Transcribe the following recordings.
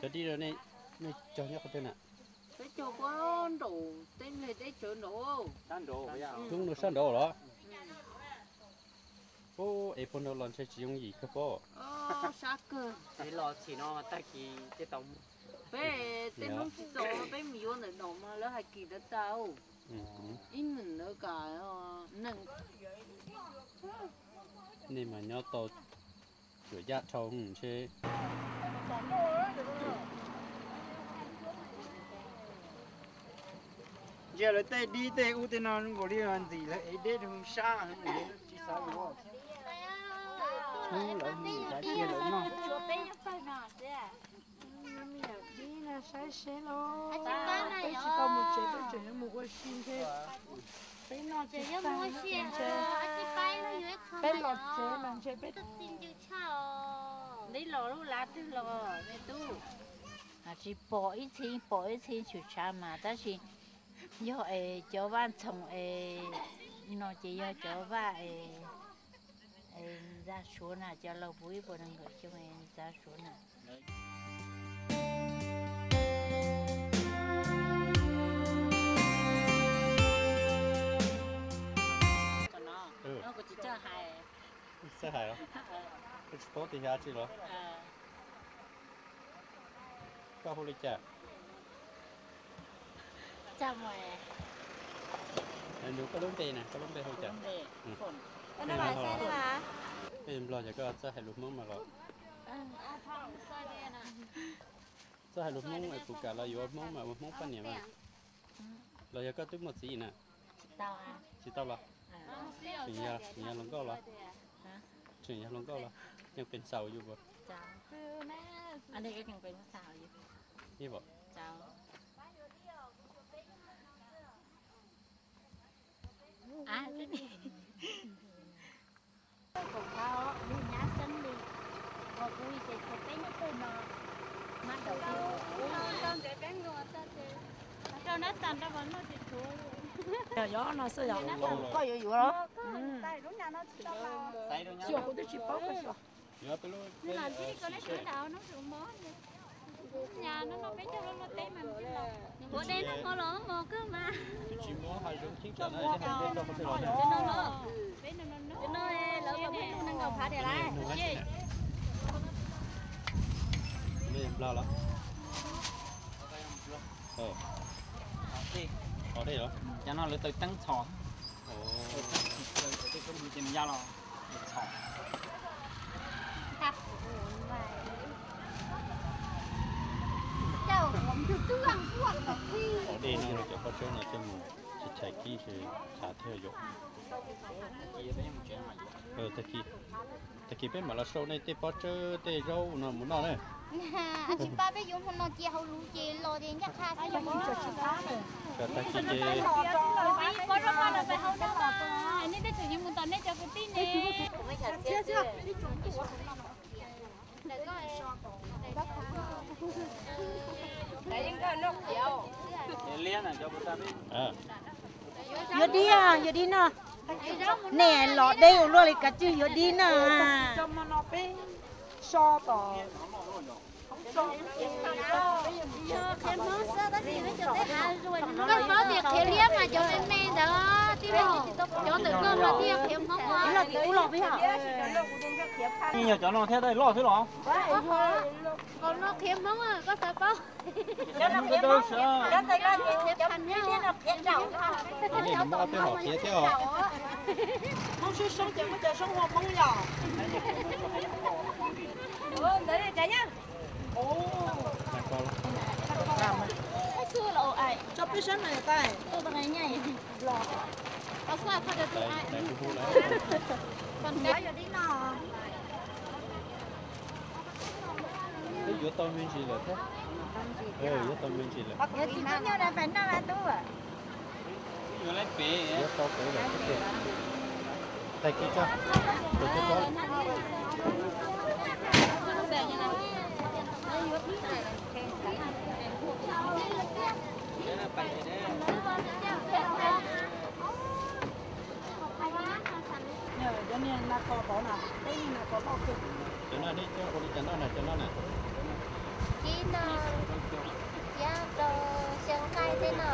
Cov dib nej cog nyob qhov twg na? Peb cog puag nraum teb nplej teb chaws nraud. Hnub no sab nraud los? Ub, es puag nraud los ntshe tsis yooj yim kawg pob. Sab kawg. Peb tej hnub tsis txaus peb mus yuav ntawm no mas lawv hais kis lawv tau. Ib nws lawv kam neeg. Nej mas nyob tau cuam yaj dhau ntshe. Ntsia lawv tej dib tej ub tej no nkaus li ntxim lawv ev deb rau sab tsis xav yuav. Hnub lawv mus xav cia lawv noj. Dib no saib seb los, peb tsis tau mus tsev peb tseem yuav mus ua si ntshe. Peb noj tsis tag ntshe, peb los tsev mas ntshe peb tsis pom ib txhij pom ib txhij tshwm tshav mas tab sis yog es cov vaj ntxoog es no ces yog cov vaj es ntxa suav na, cov laus puv ib puas nees nkaum xyoo ntxa suav na. Txawj hais os? Koj tsis paub tias yog dab tsi los? Koj hu li cas? Nug koj lub npe na, koj lub npe hu cas? Koj Nplog yog koj txawj hais lus Hmoob mas los? Txawj hais lus Hmoob es kuv kam los yuav Hmoob mas ua Hmoob poj niam mas. Los yog koj twb muaj txiv na? Tsis tau los? Tseem yog hluas nkauj los? Tseem yog hluas nkauj los? Yeej pes xaus yus puas? Koj yuav yuav los? Xyov, kuv twb tsis paub koj xyov. Ua dej noj mov los mos kawg mas. Cov no lawv kom peb nug nees nkaum phav tiag lauj. Cov no lawv taws teeb txhom. Ces nws ya los txhom. Haus dej no cov pob tsawb no coj mus tsis chais kib, tsis txhav thiab yom. Tag kis peb mam los sau nej tej pob tsawb tej zaub no mus noj na. Tsis pab peb yuav hmo no cia hauv lub ces los ces ncaj qha xwb. Tag kis ces nej tej tseem yuav mus tom nej cov kwv tij ne. Yuav dib, yuav dib no. Nej los deb ua luaj li kav tsij yuav dib no. Koj paub tias qhiav liab mas cov me me ntawd tij laug, cov ntawm koj mas thiaj qhiav Hmoob. Yog cov no thiab loj xwb los? Qhov no qhiav Hmoob, koj xav paub. Muab ob peb hom qhiav thiab os. Hmoob soob soob ces muab cov soob ua Hmoob yom. Tso peb saib mas tais. Twb yuav tau me ntsis lawm thiab. Yuav tsis tub nyuj na pem noj mas tub. Yuav tau pem lawm. Tag kis tso, tus twb tau. Cov niag nas kos tod na, peb niag nas kos loj kawg. Kib no, thiab rau xyaw nqaij tej no.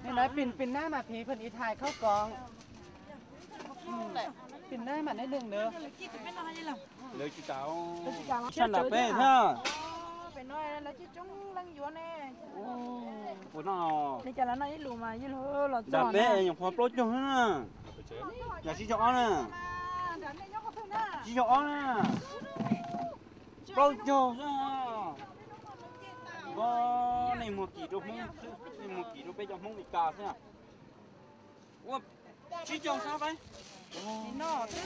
Nim no pim, pim nab mas phiv pheej ib thaj khaub koom. Pim nab mas neb neeg ntawd. Sab nram peb thiab. Nram peb nyuam qhuav plaub caug na. Yog tsib caug ob na. Tsib caug ob na. Plaub caug xwb. Npog, nej muag kim rau Hmoob, nej muag kim rau peb cov Hmoob Meskas xwb. Ua tsib caug sab peb. Nram tsib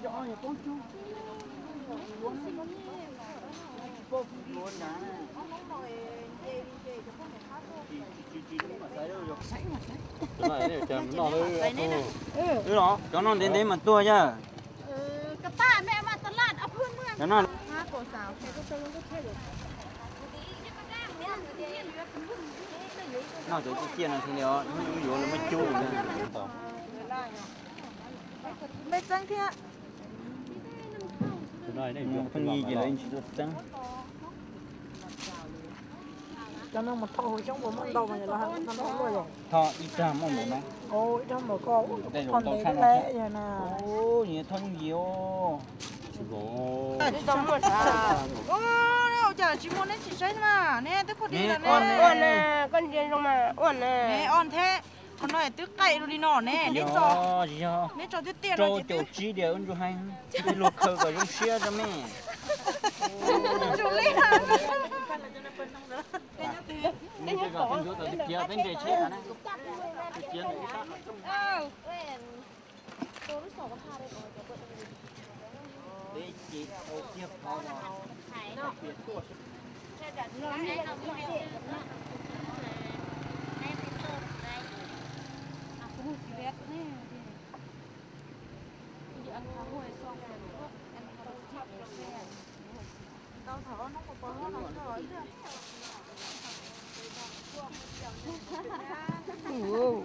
caug ob yog plaub caug. Cov no ntev ntev mas tuag yog. Cov no. Noj cov ciaj ciaj no thiaj li, hnub yuav lawv muab cub. Peb txeeb thiab. Pheej nyi ces lawv tsis txeeb. Cov no mus thauj hauv xyoob puas muaj ntau mas los hais tau luaj yog. Thauj ib rag muaj npaum no. Ib rag npaum ko, thauj ntev lawm yog na. Thauj yooj yim. Cas tsis muaj neb tsis saib mas neb twb khuj di lawm ne. Koj ntsia zoo mas ua na. Neb o thiab, qhov no twb qaij rau li no ne. Neb tso, neb tso tiaj tiaj no ces twb tsib diam ua ntsuag heev. Luag khaws kom zoo siab rau mej. Neb tso zog peb ntsuav tau tiag tiag peb nres tsheb na.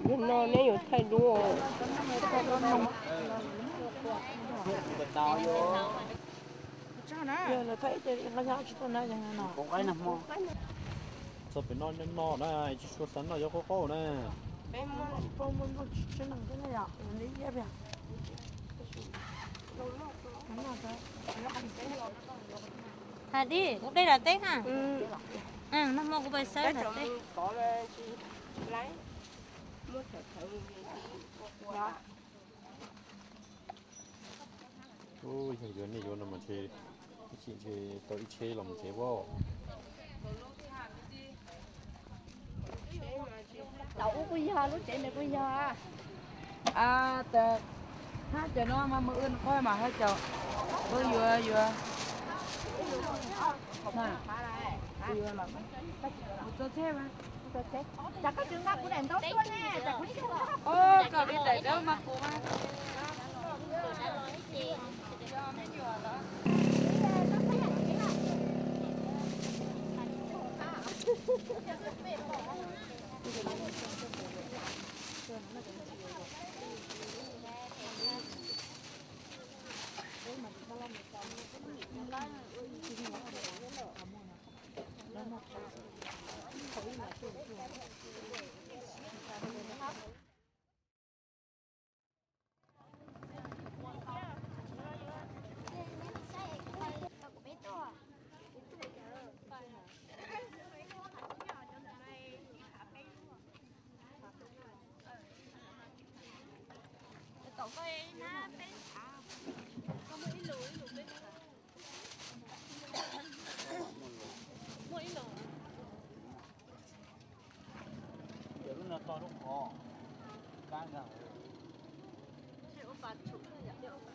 Hnub no neb yuav thaij duab. Txog pem no noj na, tsis tshua xav noj, yuav qaub qaub na. Hais dib, kuv dej lawm teb na. Nag hmo kuv pais sawb lawm teb. Yog yuav nej yuav no mas ntshe ib chim ntshe tau ib tsheb los mus tsev as. Tau ub kuj yog, lub tsev ntawd kuj yog. Hab cov no mas mus wb qhov mas hab cov, yuav yuav. Mus txog tsheb mas. Cas koj tsis nqa kuv daim ntaub tuaj ne, cas kuv tsis nqa. Koj li daim dawb mas kuv mas. Ib lub ob phav mas yog.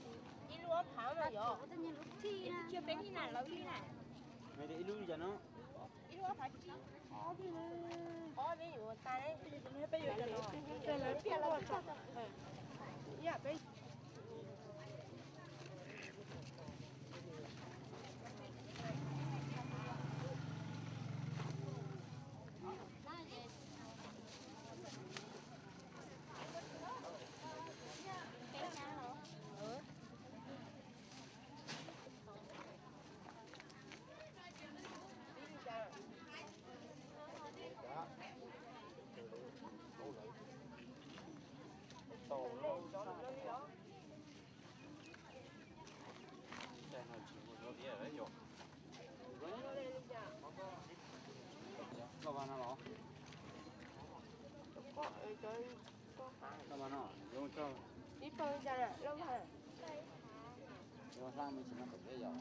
Ib lub ob phav, ib lub ob phav. Ib lub li cas no? Ib lub ob phav tsib. Ob peb yuav tas. Peb yuav tas. Ib yam peb Loj vaj no los? Loj vaj no, ib pawg li cas loj vaj? Yuav hlab me tsis no pem peb yog.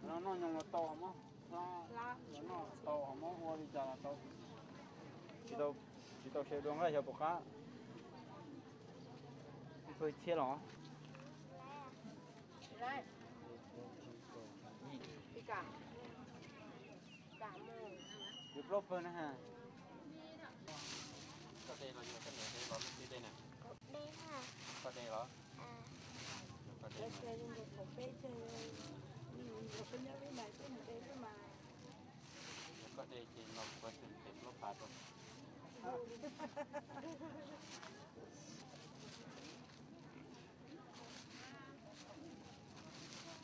No noj nyoos los tau, muab hlab los noj tau, muab ua li cas los tau. Tsis tau, tsis tau sawv dua nqaij xyov puas qab. Pawg txhiab los? Yuav plaub pawg na ha. Koj de los yog koj niam de los, koj de na? Koj de los? Yog koj de ces los kuv pem plaub phav rau.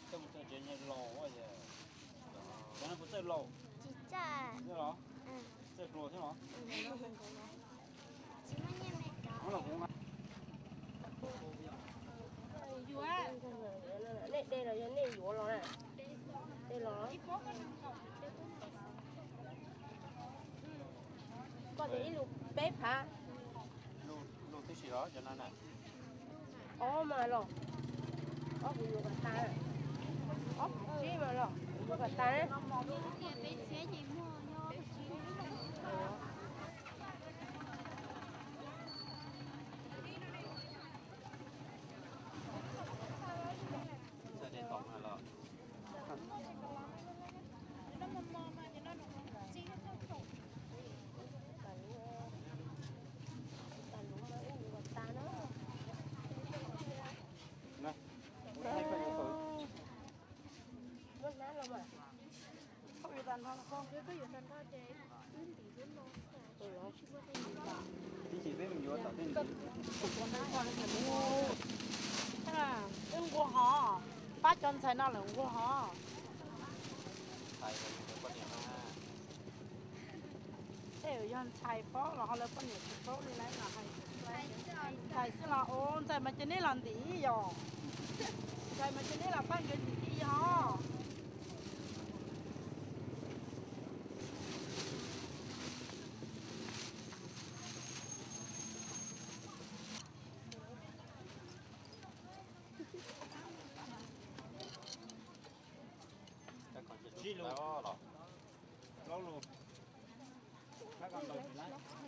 Koj mus txog tsev niag laus, cov no puas txawj laus? Tsis txawj. Txawj los? Txawj hluas thiab los? Nej de los yog nej yuav los na? De los. Koj de ib lus peb phav. Lus twb sim los cov no na. Ob mas los. Ob kuv yuav kom tas. Ob tsib mas los, kuv yuav kom tas. Txawj de tau na los? Wb nqua hov, pab cov ntxhais no lawm nqua hov. Tej yog ntxhais paub los ho lawv poj niam tsis paub li lawm los hais. Ntxhais xwb los ua ntxhais mas cia neb los ntim yom. Ntxhais mas cia neb los pab nkawd ntim li yog.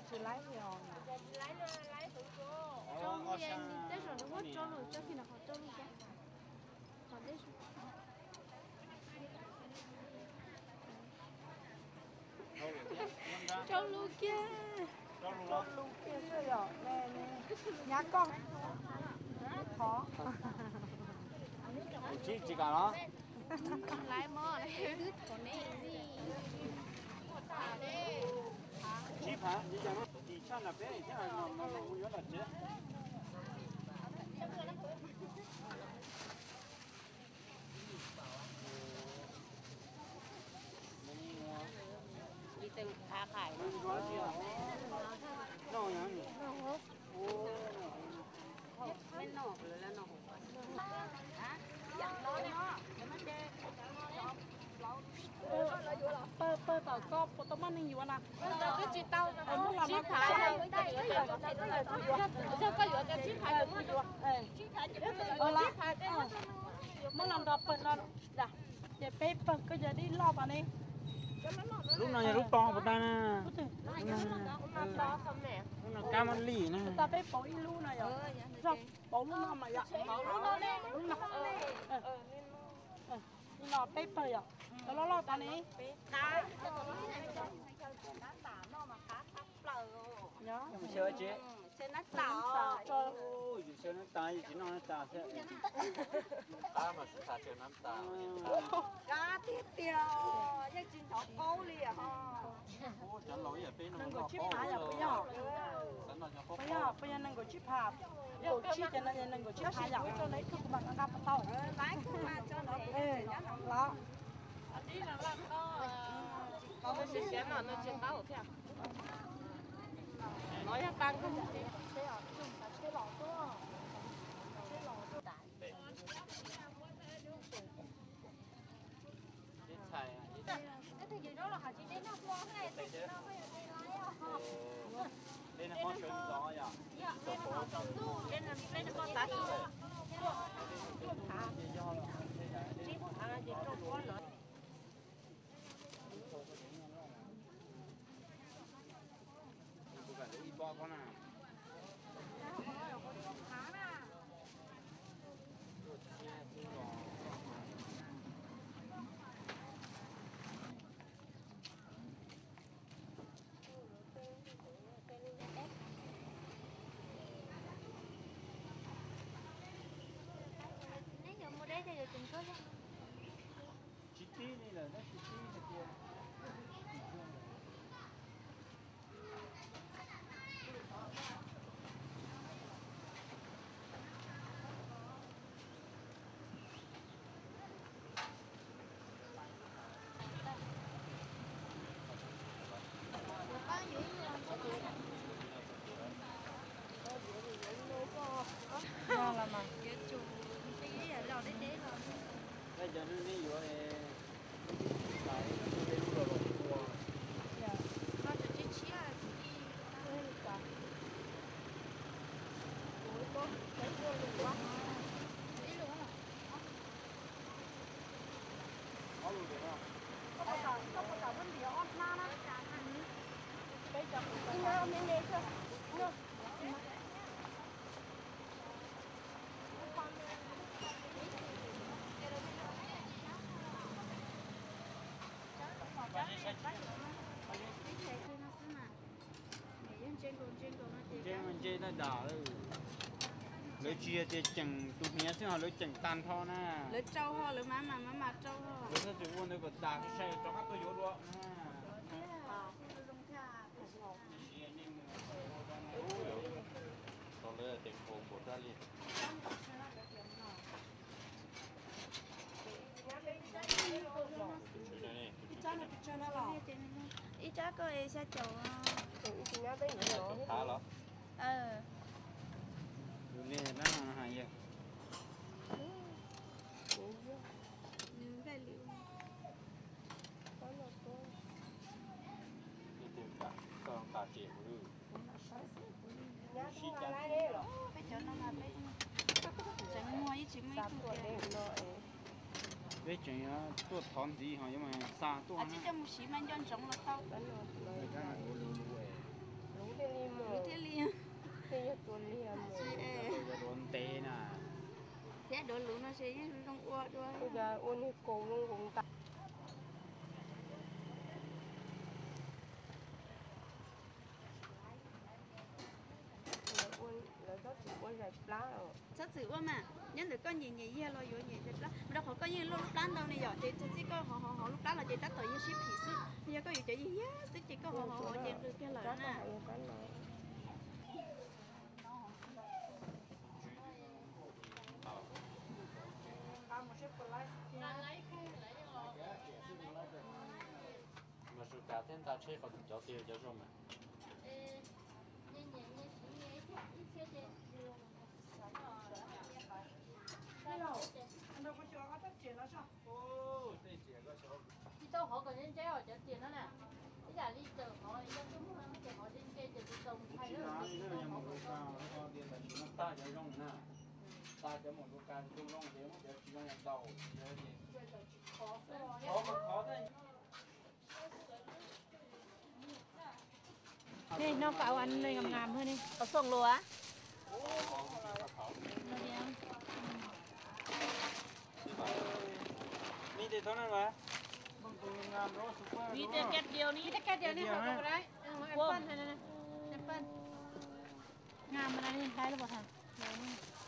Tsis laib os. Tej zaum nws muab rau lus tso, khi no qhov rau lus tso. Rau lus kiag. Rau lus kiag xwb yom. Nyab koj. Qhov. Tsis, tsis kam los. Sib phav, tim tshaj na peb thiab no yuav los tsev. Pawg, pawg tom koj puas tau muaj neeg yuav na? Twb tsis tau, muab los no. Yog koj yuav, muab los nrog pawg no. Ces peb pawg koj yog dib loj tom ne. Lub no yog lub to puas tag na? Lub no kab mab lim na. Tau peb pauv ib lub no yog, pauv lub no mas yog, lub no, li no peb pawg yog, cov loj loj tod ne. Xyaw nab tas, yus xyaw nab tas, yus tsis noj nab tas thiab. Qab mas tsis tas xyaw nab tas. Qab tiag tiag, yeej tsis hnov qaub li ho. Nees nkaum tsib phav yom, puas yog? Puas yog nees nkaum tsib phav? Nees nkaum tsib ces no nees nkaum tsib phav yom, ua rau na ib tug kuv mam nqa puas tau. Los. Neb yuav muaj deb ces yuav tsis ntsuab. Tsis tib li lawm, tab sis tib hais tias Ntse mas ntse tag dag. Lawv tsis yog tias ceem tus hniav xwb ho lawv ceem tag nrho na. Lawv rau ho, lawv mas mas mas mas rau ho. Lawv txhob txwm ua ntawd kom dag sai sai rov qab tuaj yuav dua na. Rau lawv tes nkaus npaum raj li. Ib rab koj xya caum. Tus nyab peb yuav los. Tus li dab no hais yog. Nws nqaij li. Ib tug nqa, koj nqa tsis kuv lwj. Peb cov no mas peb tseem muag ib tsis muaj ib tug tiag. Peb tseem yuav tuaj thov ntxiv ho yuav mas xa tuaj. Tsis coj mus siv mas nco ntsoov los tau. Luv thiaj li, thiab duav luv no ces yeej zoo ua dua. Ua niag kaus zoo nkaus ntag. Lawv txhob txwm ua zais plab os. Txhob txwm ua mas, nyob ntawm koj nyiam nyiam yiag los yuav nyiam zais plab. Rau qhov koj yeej luaj lub plab ntau ne yom, ces txog txij koj hov hov hov lub plab los ces tab tom yog sib phim xwb. Yog koj yuav cov yiag yiag xwb ces koj hov hov hov ces nqis kiag lawm na. Mas su kav thiab nta tsheb qhov twg cov tiag cov zoo mas. Tsis tau hov kom ntse ntse os cov riam no na. Ib yam li txawm hov cov tuaj muag no ces hov ntse ntse ces tsis tau mus hais lawm. Tag cov zoo na, tag cov mus luv ka zoo zoo ces muab cov tsis zoo los tau. Khov khov. Nej noj kom au ăn ngam ngam thôi nej. Có xuồng lúa. Mì thì thôi này mà. Mì thì két điều đi. Mì thì két điều đi, két điều ha. Không có đấy. Ừ, ăn phân thôi này. Ăn phân. Ngam mà này, đây là bột hả?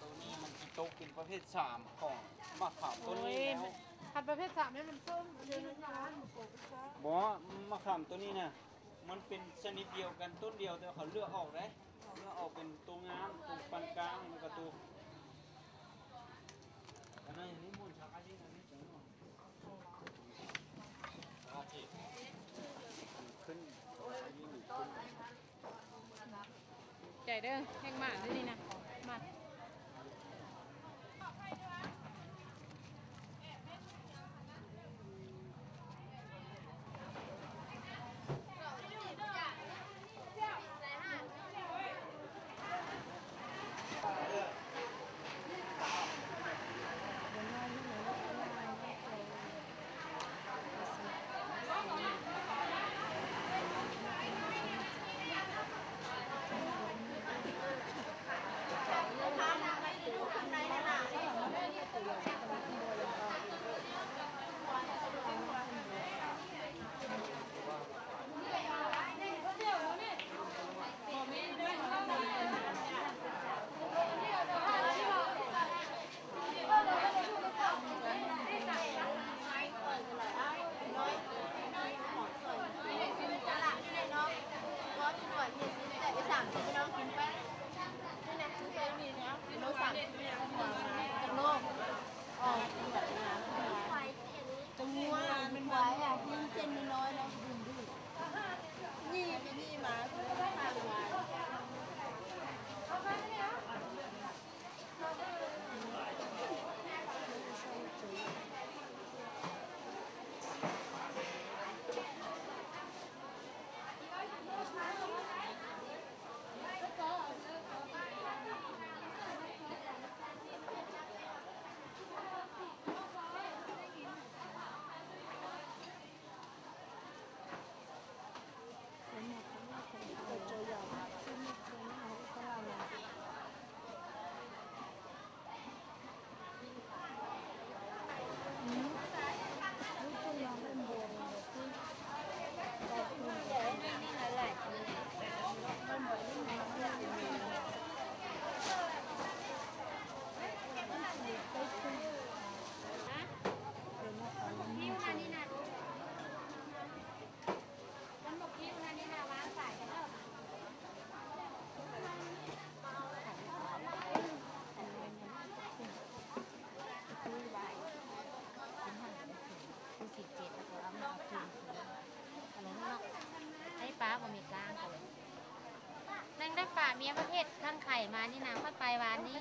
ตัวนี้มันจะตกเป็นประเภทสามของมะขามต้นนี้แล้ว Ôi, hạtประเภทสามนี่มันส้ม เดี๋ยวนี้นะ บอกว่ามะขามตัวนี้นะ มันเป็นชนิดเดียวกันต้นเดียว แต่ว่าเขาเลือกออกเลย เลือกออกเป็นตัวงาม ตัวปานกลาง แล้วก็ตัว อันนั้นอย่างนี้มูลค่าที่มันไม่เจ๋งหรอก ขึ้น อันนี้มันขึ้น Cais dawb heej maj li na. Maj. Cov muab, muab cov no, nyiaj, nyiaj mas. Ej, pab kuv me kab, neeg dab pam miab pab phem thaj khaim mas ni na, pab pais vas ni.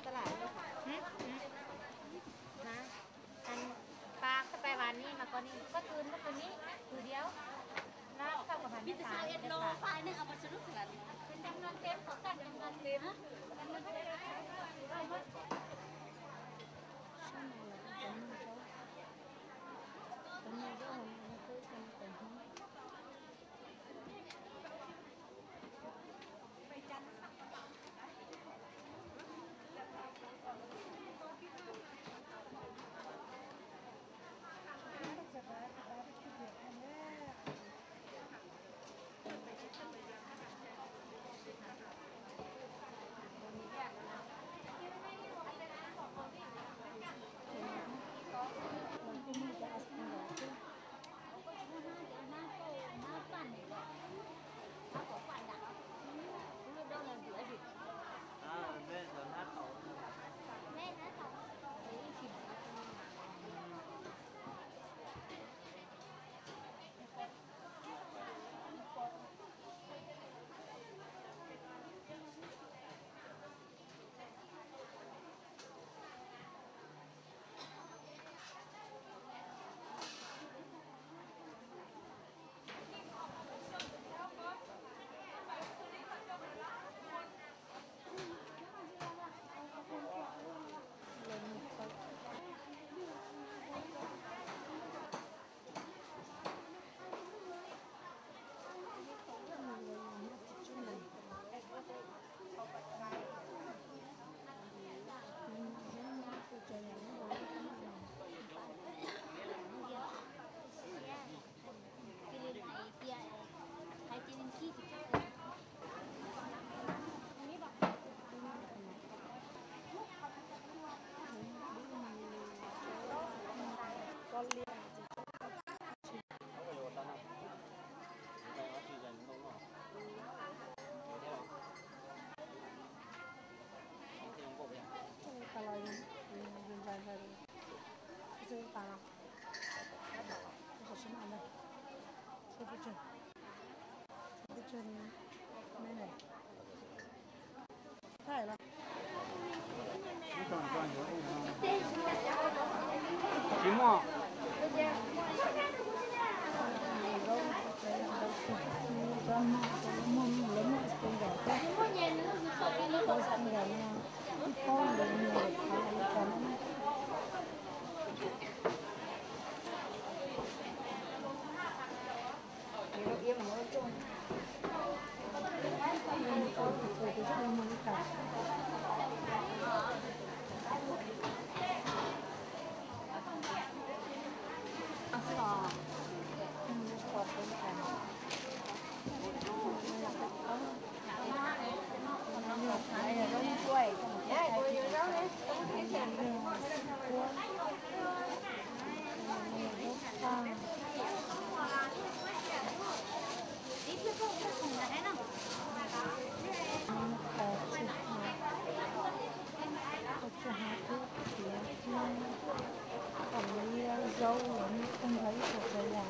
Pab pais vas ni mas koj ni, koj twv, koj twv ni, twv diau. Poj liab. Ua tas los, ua tas los, ua tas los, ua qhov sib noj ntag. Ua peb tsawg, ua peb tsawg me ne. Thaij los. Tsis muaj. Lawv muaj, lawv muaj speaker thiab. Lawv speaker no ib pob ntawd nws thav li cas no. Qos tsuag hav, qos tsuag hav thiab tiav, qos liab, zaub los muaj kawg nkaus ib qho tsav yam.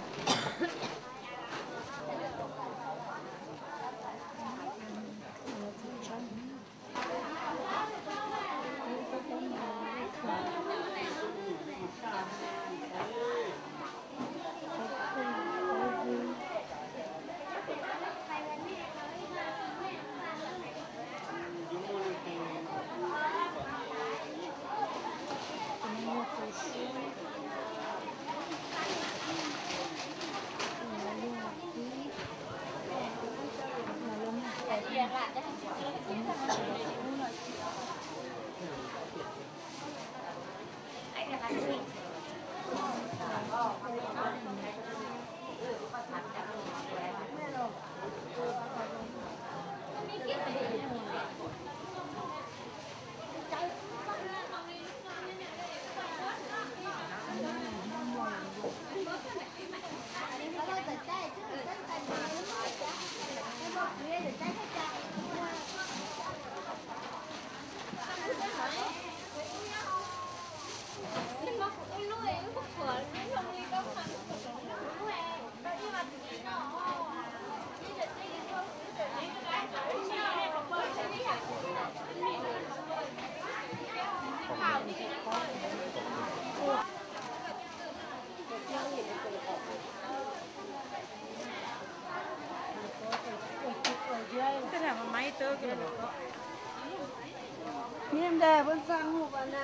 Niam ntawd pab xaj hu pas na.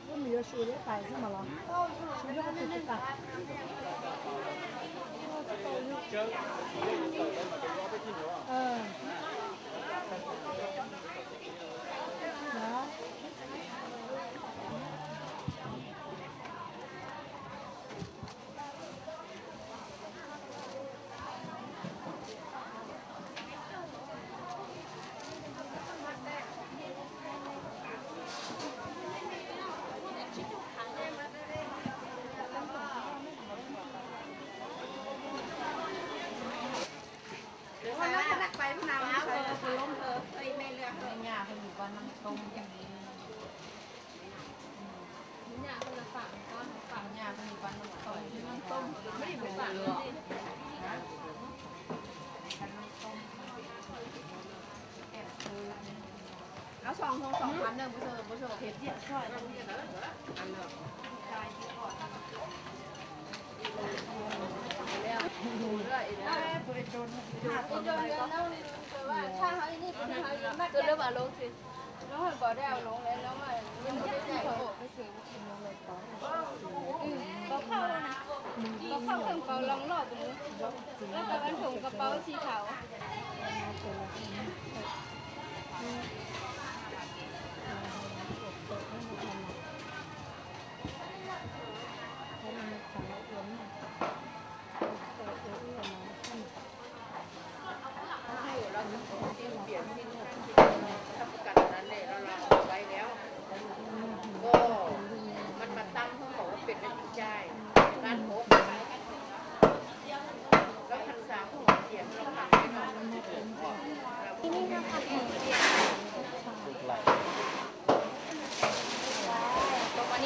Wb mus yuav su liab tais xwb mas los. Su liab tais. Áo song không, song ăn đâu, bữa giờ, bữa giờ. Tôi lướt vào luôn thì nó hơi có đeo luôn đấy, nó mà có khâu luôn nè. Có khâu hơn vào lòng lọ của nó. Nó có văn phòng có báo xì thảo.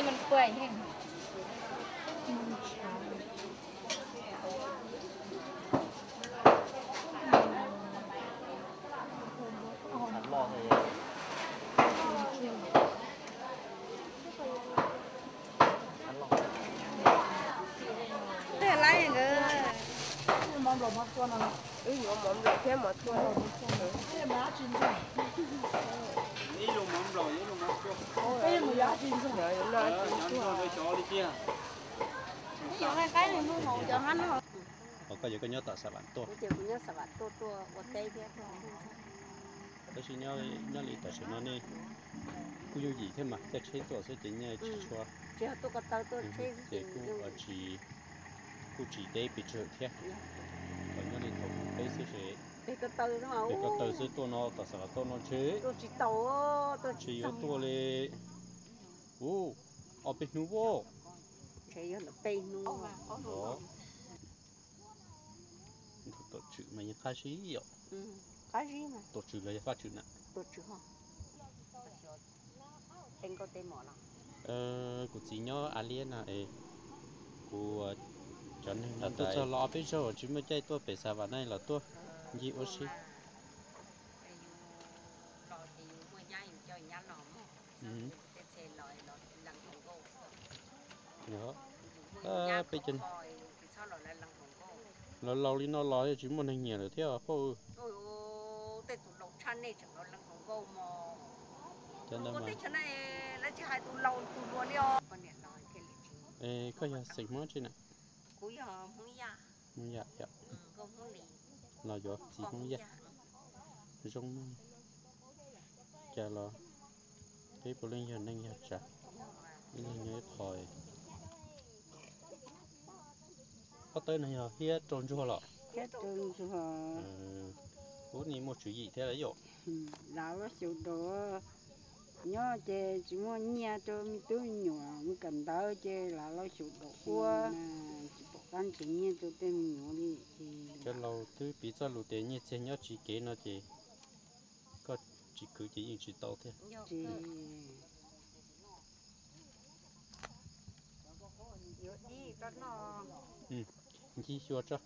Os, koj yog koj nyob tom Xav Vam tuaj. Ces kuv nyob Xav Vam tuaj, tuaj ua teb thiab tuaj. Tab sis nyob li tam sim no nej kuj yooj yim thiab mas, caij tsheb tuaj xwb ces nej tsis tshua, tsis yog tuaj ko taw tuaj tsheb xwb ces kuj tsis, kuj tsis deb pes tsawg thiab. Kom nyob li thaum peb xwb ces pem ko taw xwb tuaj no, tom Xav Vam tuaj no ntshe tuaj tsis tau, tsis yuav tuaj li. Ub, ob peb hnub ua. Ntshe yog peb hnub. Tuam tswm mas yeej qab zib yom. Tuam tswm los yog fab tswm na? Kuv txiv nyob A Liab na es, kuv cov neeg no tuaj txog los ob peb zaug tsis muaj caij tuaj pem Xav Vam na los tuaj ncig ua si. Peb cov laus laus li no los tsis muaj neeg nyiam lawm thiab os. Cov ntawd mas, koj yog xeem Hmoob tsi na? Hmoob Yaj yom. Los yuav txiv Hmoob Yaj. Zoo, cas los peb puav leej yog neej yog tsav, ib leeg nyob ib qho. Ob tawb no yog hiab rau ntsuag los? Ub, nej muaj tswv yim thiab yom. Lav loj xyuv daus, nyob ces tsis muaj nyiaj rau me tub me nyuam mus kawm ntawv ces lav loj xyuv daus ua, tsis pom qab nrhiav nyiaj rau tej me nyuam li. Cov laus twb piv txoj lus tias nyiaj txiag nyob tsis kev no ces koj tsis khwv ces yeej tsis tau thiab. Ncig xyuas tso.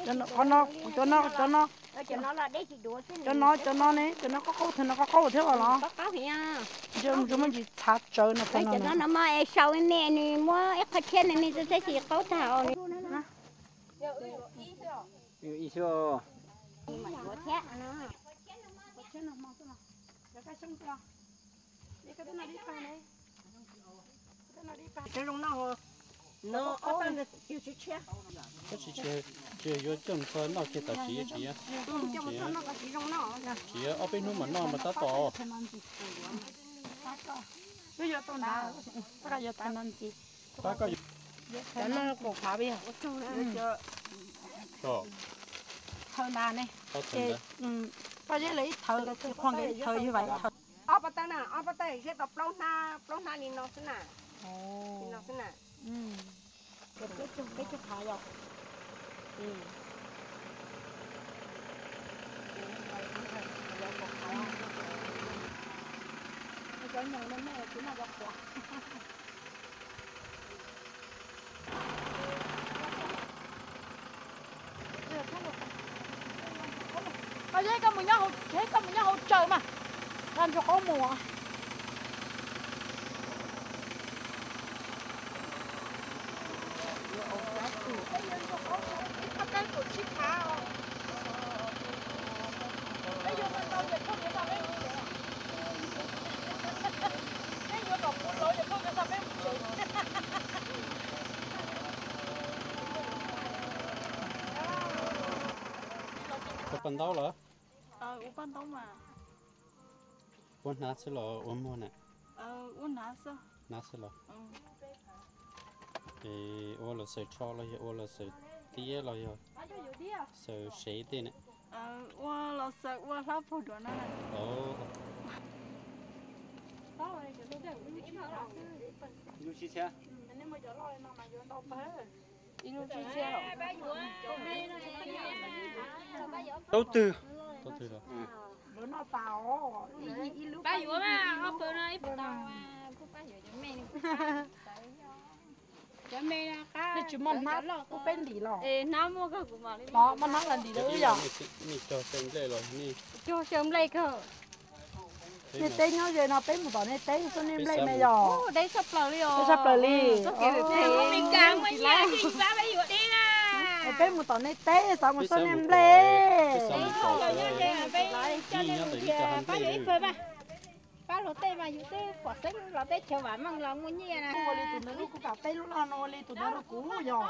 Qhov no, cov no, cov no, cov no, cov no ne, cov no qaub qaub, thaum no qaub qaub thiab los? Ntshe muaj ntsis txhav tsawv no. Cov no no mas es sau me me nws muab ib qho tshiab me me tab sis qaub tag os. Tab sis tsis, tsis yuav coj mus txog noj kiag tam sim tsis, tsis, tsis yuav ob peb hnub mas noj mas tab tom. Pab koj yuav, thawv na ne, ces pab zeb lawv ib thawv, qhua nkawd ib thawv, yog vam ib thawv. Ob pab tawb na, ob pab tawb zeb tau plaub hnab, plaub hnab li no xwb na. Li no xwb na. Peb caug phav yom. Cov nyoos no nej tsis noj cov qhuav. Koj yeb koj mus nyob hauv, koj mus nyob hauv tsaws mas, nqa ntsuag qaub mus. Ua paj ntaub los? Ua paj ntaub mas. Ua hnav xwb los ua muag na? Ua hnav xwb. Hnav xwb los? Es ua los xaws tsho los yog ua los xaws tiab los yog xaws sev tej na? Ua los xaws ua hlab puag duav na. Lub sib txhiab. Tau twg? Tau twg los? Pab yuav mas ob pawg no ib pawg tau. Cov me, nej tsis muaj hnab pub peb ntim los? Hnab muaj kawg kuv mam li. Muaj hnab los ntim rau wb yom. Nej cog xyaw nplej los nej. Cog xyaw nplej kawg. Nej teb nyob ze no peb mus tom nej teb xyuas nej nplej me yom. Deb tshaj plaws li os. Deb tshaj plaws li. Peb mus tom nej teb xav mus xyuas nej nplej. Pab luag tej mas yus twb pom xeeb los teb chaws vam meej los muaj nyiaj na. Ua li tus ntawd rau kuv, peb lub loj no ua li tus ntawd rau kuv yog.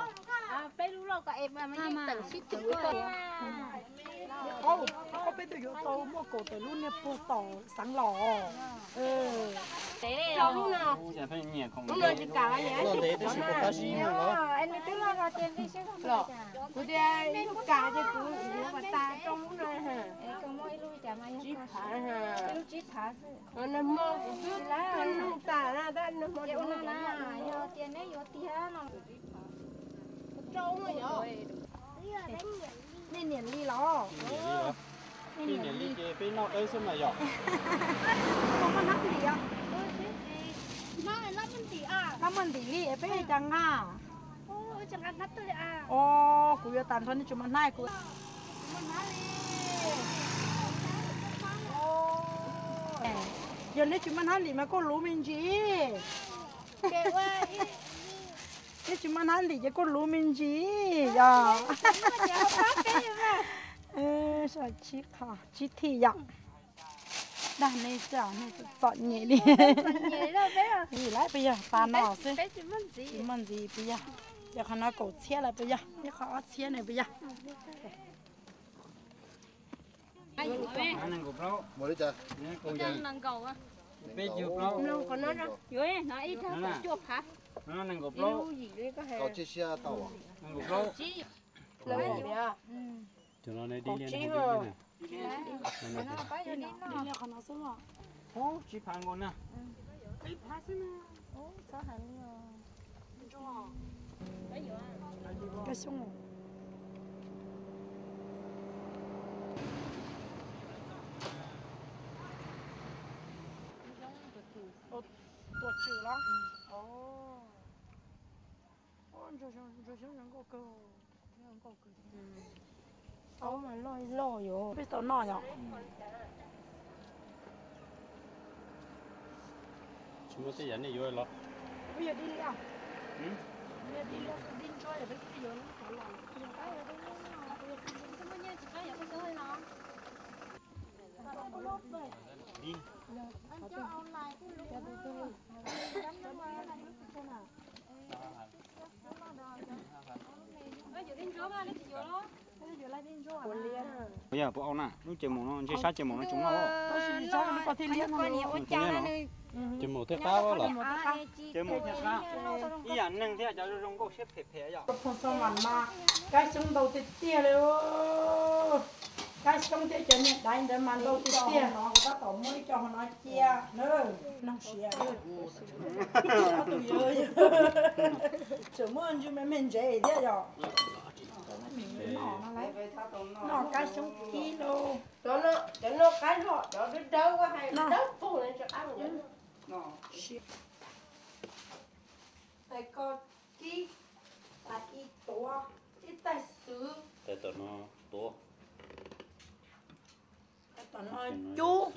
Peb lub loj ko es mas yeej tawm sib tw. Qaub, qaub peb twb yuav tau muaj kaum tawm lub niag puag tom xeev los. Lub no tsis kam los yog. Kuv tias ib lub kas ces kuv yuav pas tas rau lub no. Tsib phav, tsib phav. Nag hmo kuv twb nug tas na, tab nag hmo yog tias neb yuav tiag no. Rau no yog. Nej niam li los? Nej niam li ces peb noj dawb xwb mas yog. Koj muaj hnab ntim os? Hnab muaj ntim li es peb cas nqa? Os, kuv yuav tas nrho nej tsis muaj hnab kuv. Yog nej tsis muaj hnab ntim mas kuj luv me ntsis. Nej tsis muaj hnab ntim ces kuj luv me ntsis yog. Tsib qho, tsib thij yom. Dag nej xwb, nej txom nyem li. Vim lawv peb yog tas no xwb, tsis muaj ntxiv peb yog. Ces qhov no kaum txhiab lawm peb yog, ib qho ob txhiab ne peb yog. Nees nkaum plaub. Tsib phav nkaus na. Kab xyoob. Tuam tswm los? Ntsuag xyoob zoo nkauj kawg. Aub mas loj loj yuav. Peb tau noj yom. Tsis muaj tej yam nej yuav los? Peb yuav dib liab. Peb yuav dib liab, dib ntsuab, peb twb yuav lub qhov los. Yog puas au na, lub ces maum no ntshe sab ces maum no tsoom noj. Ces maum thiaj qab los? Ces maum thiaj qab. Ib yam neeg thiab cov zoo zoo nkauj siab phem phem yom. Phoo Xoo mas mas kab xyoob ntau tiag tiag li. Kab xyoob thiab cov niag daiv ntawd mas ntau tiag tiag no, kuv tab tom muab ib co hauv no cia na. Noog siav. Tus yawg tseem muaj ntsws me me ntsev thiab yom. Noj kab xyoob kib lauj. Cov no qab zog, cov dawb dawb hais dawb paug no tsis qab. Tais ko kib, tais i tuav, ib tais xwv. Tais tom no tuav. Tais tom no cub,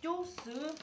cub xwv.